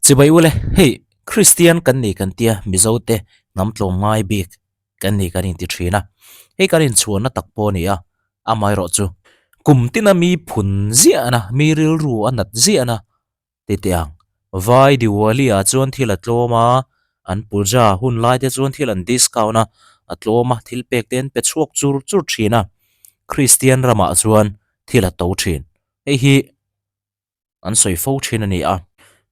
Chibai ule, hei Kristian kan ni kan tia Mizo te hnam tlawm ngai bik kan ni kan inti thin a, hei kan inchhuanna tak pawh a ni a, amaherawh chu kum tina mi phun ziahna, mi rilru a nat ziahna ti teh ang. Vai Diwali ah chuan thil a tlawm a, an puja hun lai te chuan thil an discount a, a tlawm a, thil pek te an pe chhuak chur chur thin a, Kristian ramah chuan thil a to thin. Hei hi an sawi fo thin a ni a.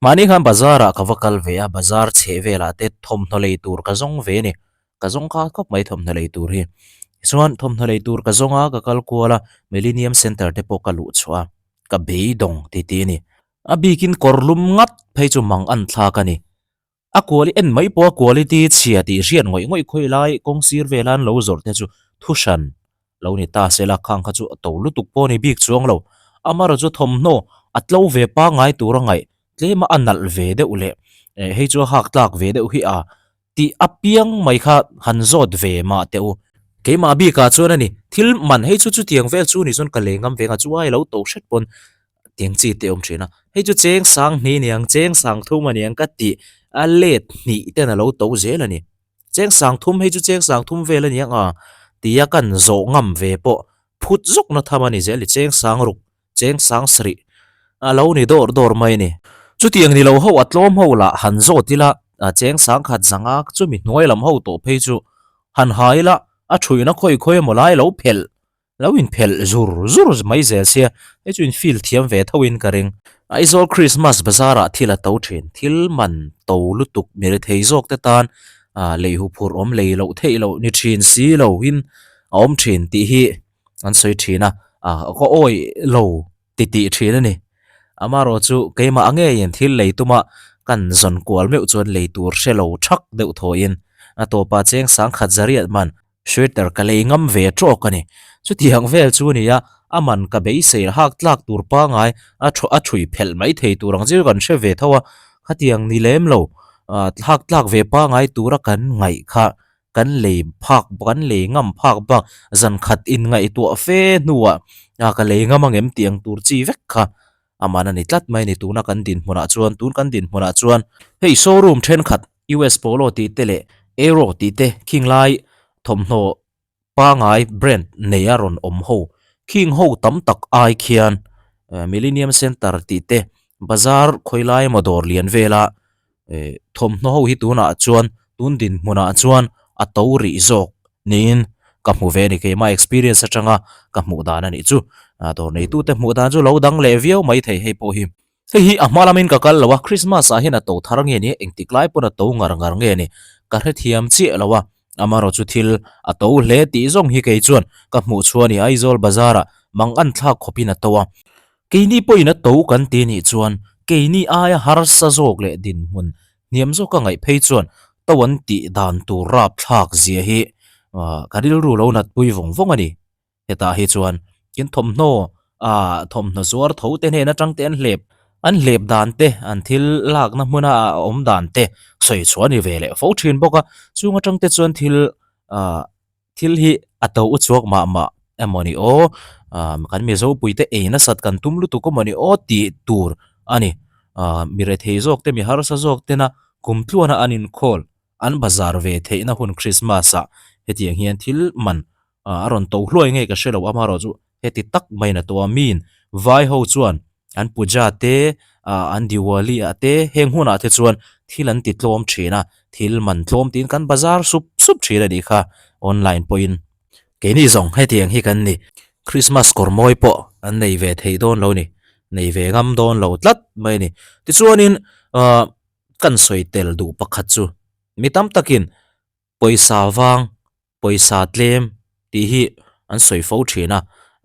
Mahni khan bazar ah ka va kal ve a, bazar chheh velah te thawmhnaw lei tur ka zawng ve a ni. Ka zawng kha khawp mai thawmhnaw lei tur hi. Tichuan thawmhnaw lei tur ka zawng a, ka kal kual a, Millennium Centre te pawh ka luh chhuah a, ka beidawng ti ti a ni. A bikin kawr lum ngat phei chu mang an thlak a ni. A kuali en mai pawh a quality chhia tih hriat ngawih ngawih khawi lai kawng sir vela an lo zawrh te chu thu hran lo ni ta sela khang kha chu a to lutuk pawh a ni bik chuang lo. Amaherawh chu thawmhnaw a tlo ve pangngai tur a ngaih tlema a nalh ve deuh leh hei chu a hak tlak ve deuh hi a tih apiang mai kha han zawt ve mah teh u. Keimah bikah chuan a ni thil man hei chu chutiang vel chu ni chuan ka lei ngam ve ang a chu ai lo to hret pawn Tiang chi te awm thin a, hei chu cheng sang hnih aniang, cheng sang thum aniang ka tih a let hnih ten a lo to zel a ni. Cheng sang thum hei chu cheng sang thum vel aniang a tia kan zawh ngam ve pawh phut zawk na tham a ni zel a ni, cheng sang ruk, cheng sang sarih a lo ni dawr dawr mai a ni. Chutiang ni lo ho a tlawm ho lah han zawt ila cheng sang khat zanga chumi hnuai lam ho tawh phei chu han ha ila a thuihna khawi khawi emaw lai lo phelh Lo inphelh zur zur mai zel sia, hei chu in feel thiam ve tho in ka ring. Aizawl Christmas Bazaar ah thil a to thin, thil man to lutuk mi rethei zawk te tan lei huphurh awm lei loh theih loh ni thin si lo in a awm thin tih hi an sawi thin a, ka awih lo ti tih thin a ni. Amaherawh chu keimah a ngeiin thil lei tuma kan zawn kual meuh chuan lei tur hre lo thak deuh thawhin a tawpah cheng sangkhat zariat man Sweater ka lei ngam ve tawk a ni. Chutiang vel chu a ni a, a man ka beisei hak tlak tur pangai a thaw a thui phelh mai thei tur ang chu kan hre ve tho a, khatiang ni lem lo hak tlak ve pangai tura kan ngaih kha kan lei phak kan lei ngam phak bak zan khat inngaihtuah fe hnuah ka lei ngam ang em tih ang tur chi vek kha a man a ni tlat mai a ni tuna kan dinhmunah chuan tun kan dinhmunah chuan hei showroom thenkhat US Polo tih te leh Aero tih te khing lai thawmhnaw pangai brand nei a rawn awm ho khing ho tam tak ai khian Millennium Centre tih te bazar khawi lai emaw dawr lian vela eh thawmhnaw ho hi tunah chuan tun dinhmunah chuan a to rih zawk niin ka hmu ve a ni keimah experience atanga ka hmuh dan a nih chu ah dawr neitute hmuh dan chu lo dang leh viau mai thei hei pawh hi. Hei hi a hma lamin ka kal lo a Christmas ah hian a to thar nge ni engtik lai pawn a to ngar ngar nge ni ka hrethiam chiah lo a amaherawh chu thil a to hle tih zawng hi kei chuan ka hmuh chhuah a ni Aizawl bazar ah mang an thlak khawpin a to a Keini pawhin a to kan ti nih chuan keini aia harsa zawk leh dinhmun hniam zawka ngaih phei chuan to an tih dan tur rapthlak zia hi ka rilru lo natpui vawng vawng a ni. Hetah hi chuan in thawmhnaw ah thawmhnaw zuar tho te hnen atang te an hlep an hlep dan te an thil lakna hmuna a awm dan te sawi chhuah a ni ve leh fo thin bawk a chung atang te chuan thil ah Thil hi a to u chhuak mah mah emaw ni aw, ah kan Mizopui te ei nasat kan tum lutuk emaw ni aw tih tur a ni. Ah mi rethei zawk te mi harsa zawk tena kum tluana an inkhawl an bazar ve theihna hun Christmas ah hetiang hian thil man ah a rawn to hluai nge ka hre lo amaherawh chu heti tak maiin a to a miin vai ho chuan An puja te, an Diwali ah te heng hunah te chuan thil an ti tlawm thin a, thil man tlawm tiin kan bazar sup sup thin a nih kha online pawhin. Keini zawng hetiang hi kan ni, Christmas kawr mawi pawh an nei ve thei dawn lo ni, nei ve ngam dawn lo tlat mai a ni. Tichuanin kan sawi tel duh pakhat chu mi tam takin Pawisa vang, pawisa tlem tih hi an sawi fo thin a,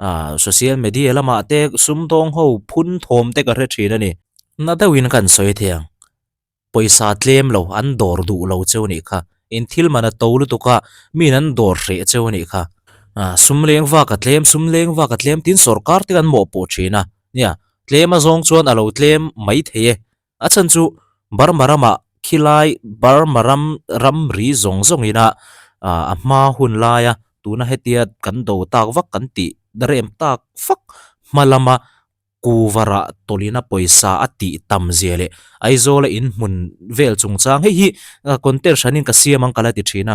ah social media lamah te sumdawng ho phun thawm te ka hre thin a ni. Na deuhin kan sawi thei ang, pawisa tlem lo an dawr duh lo cheu nih kha, in thil man a to lutuk a, miin an dawr hreh cheu nih kha. Ah sum leng vak a tlem, sum leng vak a tlem tiin sorkar te kan mawhpawh thin a, nia tlem a zawng chuan a lo tlem mai thei e. A chhan chu Burma ramah khilai Burma ram ramri zawng zawngin a a hma hun laia tuna hetia kan do tak vak kan tih rem tak fak hma lama Kuvarah tawlina pawisa a tih tam zia leh Aizawla in hmun vel chungchang hei hi content hranin ka siam ang ka la ti thin a,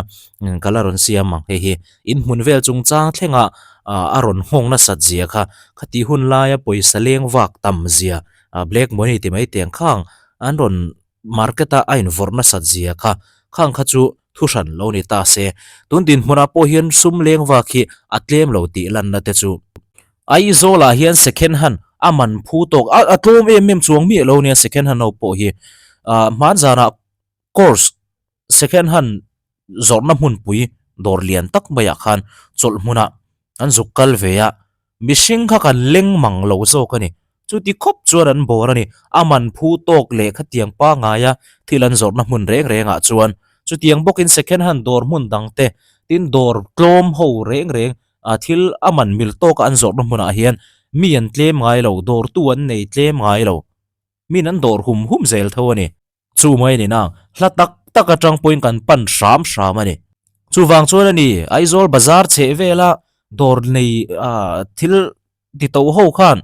ka la rawn siam ang hei hi. In hmun vel chungchang thlenga a rawn nghawng nasat zia kha, khati hun laia pawisa leng vak tam zia black money ti mai teng khang an rawn market a a invawrh nasat zia kha, khang kha chu thu hran lo ni ta se. Tun dinhmunah pawh hian sum leng vak hi a tlem lo tih lanna te chu Aizawlah hian second hand a man phu tawk a a tlawm em em chuang miah lo nia second hand ho pawh hi. Ahh hmanzanah course second hand zawrhna hmunpui dawr lian tak maiah khan chawlh hmunah an zuk kal ve a, mihring kha kan leng mang lo zawk a ni. Chuti khawp chuan an bawr a ni. A man phu tawk leh khatiang pangaia thil an zawrhna hmun reng rengah chuan chutiang bawkin second hand dawr hmun dang te tin dawr tlawm ho reng reng a thil a man mil tawka an zawrhna hmunah hian mi an tlem ngai lo, dawrtu an nei tlem ngai lo. Min an dawr hum hum zel tho a ni. Chu mai a ni nang, hla tak tak atang pawhin kan pan hram hram a ni. Chuvang chuan a ni, Aizawl bazar chheh vela dawr nei thil ti to ho khan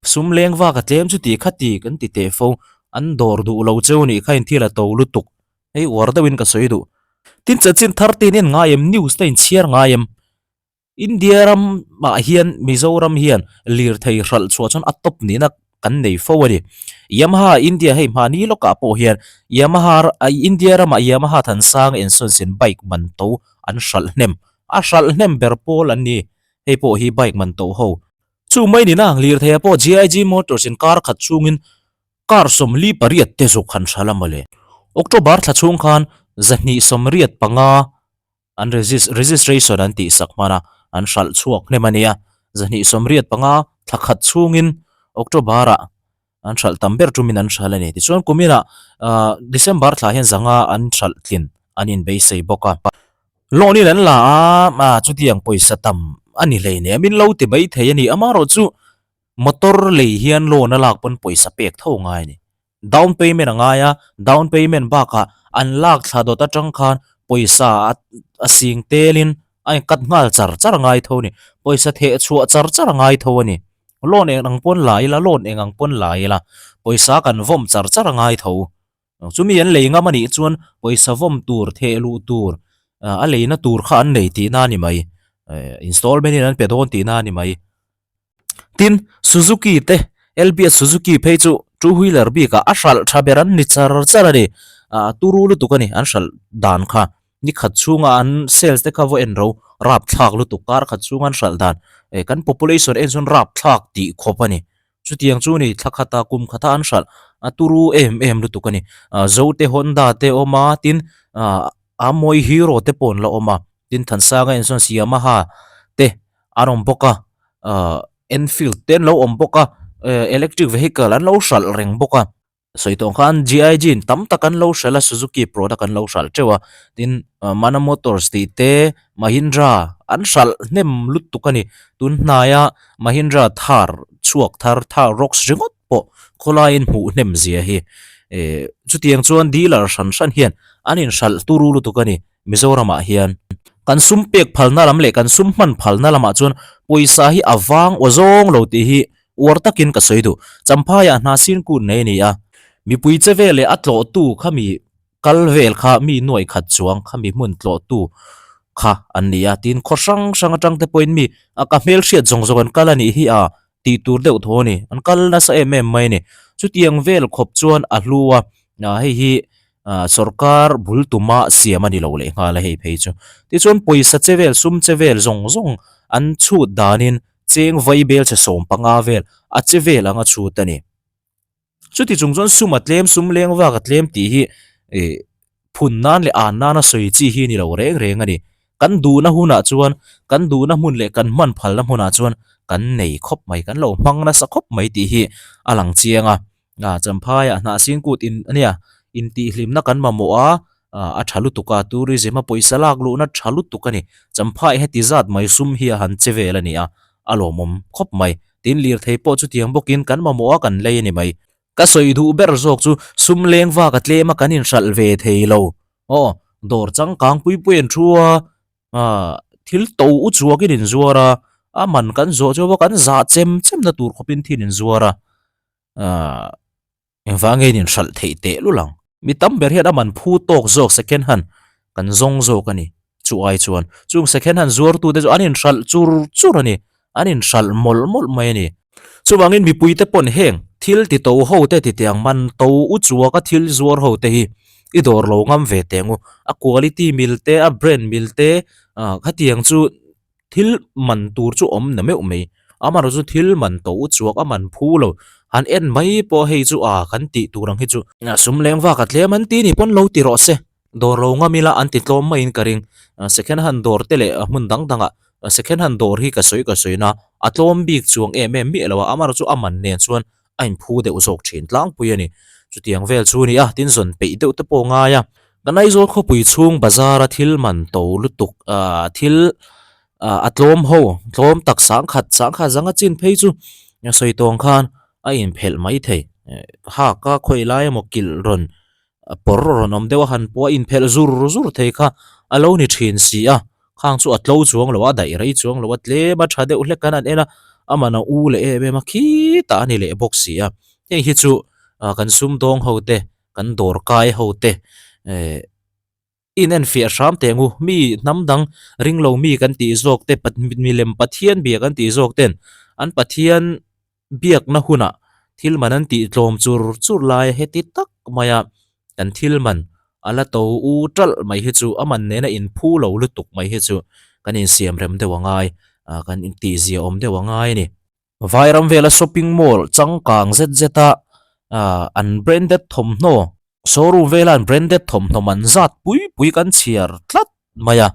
sum leng vak a tlem chu ti kha ti kan ti teh fo, an dawr duh lo cheu nih kha in thil a to lutuk. Hei uar deuhin ka sawi duh. Tin chanchin thar te in en ngai em, news te in chhiar ngai em? India ram ah hian Mizoram hian lirthei hralh chhuah chuan a top nihna kan nei fo a ni. Yamaha India hei hmahni lawkah pawh hian Yamaha India ramah Yamaha Thansang ensawnsin bike man to an hralh hnem. A hralh hnem ber pawl an ni. Hei pawh hi bike man to ho. Chu mai nina lirtheiah pawh GIG Motors in kar khat chhungin car 48 te zuk han hralh a mawle. October thla chhung khan 285 An registration an tihsak hman a, an hralh chhuak hnem a nia. 285 thla khat chhungin October-ah an hralh tam ber tumin an hralh a ni. Tichuan kuminah December thla hian zanga an hralh tlin an inbeisei bawk a. Loan in an la a, chutiang pawisa tam a ni hleinem in lo ti mai thei a ni. Amaherawhchu motor lei hian loan a lak pawn pawisa pek tho ngai a ni. Down payment a ngai a, down payment bakah an lak thla dawt atang khan pawisa a sing telin a inkat nghal char char a ngai tho a ni. Pawisa theh chhuah char char a ngai tho a ni. Loan eng ang pawn la ila, loan eng ang pawn la ila, pawisa kan vawm char char a ngai tho. Chumi an lei ngam a nih chuan pawisa vawm tur, theh luh tur, a leina tur kha an nei tihna a ni mai. Installment in an pe dawn tihna a ni mai. Tin, Suzuki te, LBS Suzuki phei chu two wheeler bikah a hralh tha ber an ni char char a ni. A turu lutuk a ni an hralh dan kha. Ni khat chhunga an sales te kha vaw en ro rap thlak lutuk kar khat chhunga an hralh dan. Kan population en chuan rap thlak tih khawp a ni. Chutiang chu ni thla khata kum khata an hralh a turu em em lutuk a ni. Zote Honda te awm a, tin Amawi Hero te pawh an la awm a. Tin Thansanga en chuan Yamaha te an awm bawk a, ahh Enfield te an lo awm bawk a, eh electric vehicle an lo hralh reng bawk a. Sawi tawh ang khan GIG in tam tak an lo hralh a, Suzuki product an lo hralh teuh a, tin Mana Motors tih te Mahindra an hralh hnem lutuk a ni. Tun hnaia Mahindra Thar chhuak thar Thar Roxx ringawt pawh khawlaiin hmuh hnem zia hi. Eh chutiang chuan dealer hran hran hian an inhralh turu lutuk a ni. Mizoramah hian kan sum pek phalna lam leh kan sum hman phalna lamah chuan pawisa hi a vang aw zawng lo tih hi uar takin ka sawi duh. Champhaiah hna sin kun nei a ni a, mipui che vel leh a tlawhtu kha mi kal vel kha mi nuai khat chuang kha mi hmun tlawhtu kha an ni a, tin khaw hrang hrang atang te pawhin mi a ka hmelhriat zawng zawng an kal a nih hi a tih tur deuh thaw a ni, an kal nasa em em mai a ni. Chutiang vel khawp chuan a hlu a, hei hi Sawrkar bul tuma siam a ni lo leh nghal a hei phei chu. Tichuan pawisa che vel, sum che vel zawng zawng an chhut danin cheng vai bel che 15 vel a che vel anga chhut a ni. Chuti chung chuan sum a tlem, sum leng vak a tlem tih hi phun nan leh an nana sawi chi hi a ni lo reng reng a ni. Kan duhna hunah chuan, kan duhna hmun leh kan hman phalna hmunah chuan kan nei khawp mai, kan lo hmang nasa khawp mai tih hi a lang chiang a. A Champhaiah hnah sin kut in ania intihhlimna kan mamawh a, a tha lutuk a, tourism a pawisa lak luhna tha lutuk a ni. Champhai heti zat mai sum hi a han che vel a ni a, a lawmawm khawp mai. Tin lirthei pawh chutiang bawkin kan mamawh a kan lei a ni mai. Ka sawi duh ber zawk chu sum leng vak a tlem a kan inhralh ve thei lo. Aw, dawr changkang pui pui an thu a, thil to u chuakin inzuar a. A man kan zawh chu kan zah chem chem na tur khawpin thil in zuar a, aah engvang nge in inhralh theih teh lul ang. Mi tam ber hian a man phu tawk zawk second hand kan zawng zawk a ni. Chu ai chuan chung second hand zuartute chu an inhralh chur chur a ni, an inhralh mawlh mawlh mai a ni. Chuvangin mipuite pawn heng thil ti to ho te ti tiang man to u chuaka thil zuar ho te hi i dawr lo ngam ve teh ang u. A quality mil te, a brand mil te ah khatiang chu thil man tur chu awm na meuh mai. Amaherawh chu thil man to u chuak a man phu lo. Han en mai pawh hei chu ah kan tih tur ang hi chu. Sum leng vak a tlem an ti ni pawn lo ti rawh se. Dawr lo ngam ila an ti tlawm maiin ka ring. Second hand dawr te leh hmun dang dangah second hand dawr hi ka sawi ka sawi na a tlawm bik chuang em em miah lo a, amaherawh chu a man nen chuan a inphu deuh zawk thin tlangpui a ni. Chutiang vel chu a ni a, tin zawn peih deuh te pawh a ngai a. Kan Aizawl khawpui chhung bazar a thil man to lutuk thil a tlawm ho tlawm tak sangkhat sangkhat zanga chin phei chu sawi tawng khan a inphelh mai thei. Hak a khawi lai emaw kilh rawn pawr rawn awm deuh a han pawh a inphelh zur zur thei kha a lo ni thin si a, khang chu a tlo chuang lo a, daih rei chuang lo a, tlem a tha deuh hlek khan an en a, a man a u leh em em a, khitah a ni leh bawk si a, heng hi chu kan sumdawng ho te, kan dawrkai ho te eh inenfiah hram teh ang u, mi hnam dang ring lo mi kan tih zawk te, milem Pathian bia kan tih zawk ten an Pathian biakna hunah thil man an tih tlawm chur chur lai a heti tak mai a, kan thil man a la to u ṭalh mai hi chu a man nena inphu lo lutuk mai hi chu kan insiam rem deuh a ngai, kan intihzia awm deuh a ngai a ni. Vairam vela shopping mall changkang zet zet a an branded thawmhnaw showroom vela an branded thawmhnaw man zat pui pui kan chhiar tlat mai a,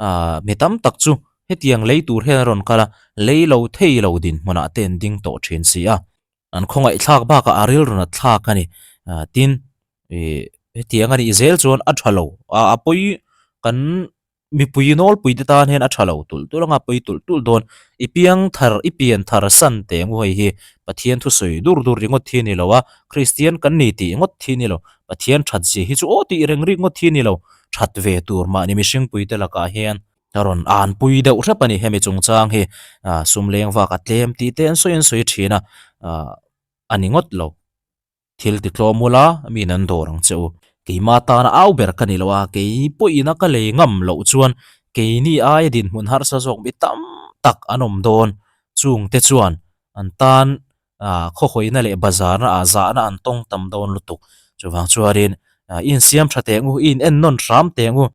aah mi tam tak chu hetiang lei tur hian a rawn kal a, lei lo thei lo dinhmunah te an ding tawh thin si a, an khawngaih thlak bakah a rilru nat thlak a ni, aah tin ih hetiang a nih zel chuan a tha lo a a pawi kan mipui nawlpui te tan hian a tha lo tulh tulh anga pawi tulh tulh dawn i piang thar i pian thar san teh ang u hei hi Pathian thusawi dur dur ringawt hi a ni lo a, Kristian kan ni tih ngawt hi a ni lo, Pathian that zia hi chu aw tih reng rik ngawt hi a ni lo. That ve tur mahni mihring puite lakah hian a rawn anpui deuh hrep a ni hemi chungchang hi ah sum leng vak a tlem tih te an sawi an sawi thin a ah a ni ngawt lo. Thil ti tlawm ula miin an dawr ang che u. Keima tana au ber ka ni lo a, kei pawhin a ka lei ngam loh chuan keini aia dinhmun harsa zawk mi tam tak an awm dawn. Chungte chuan an tan ah khawhawina leh bazarna ah zahna an tawng tam dawn lutuk. Chuvang chuanin i insiam tha teh ang u, i in ennawn hram teh ang u.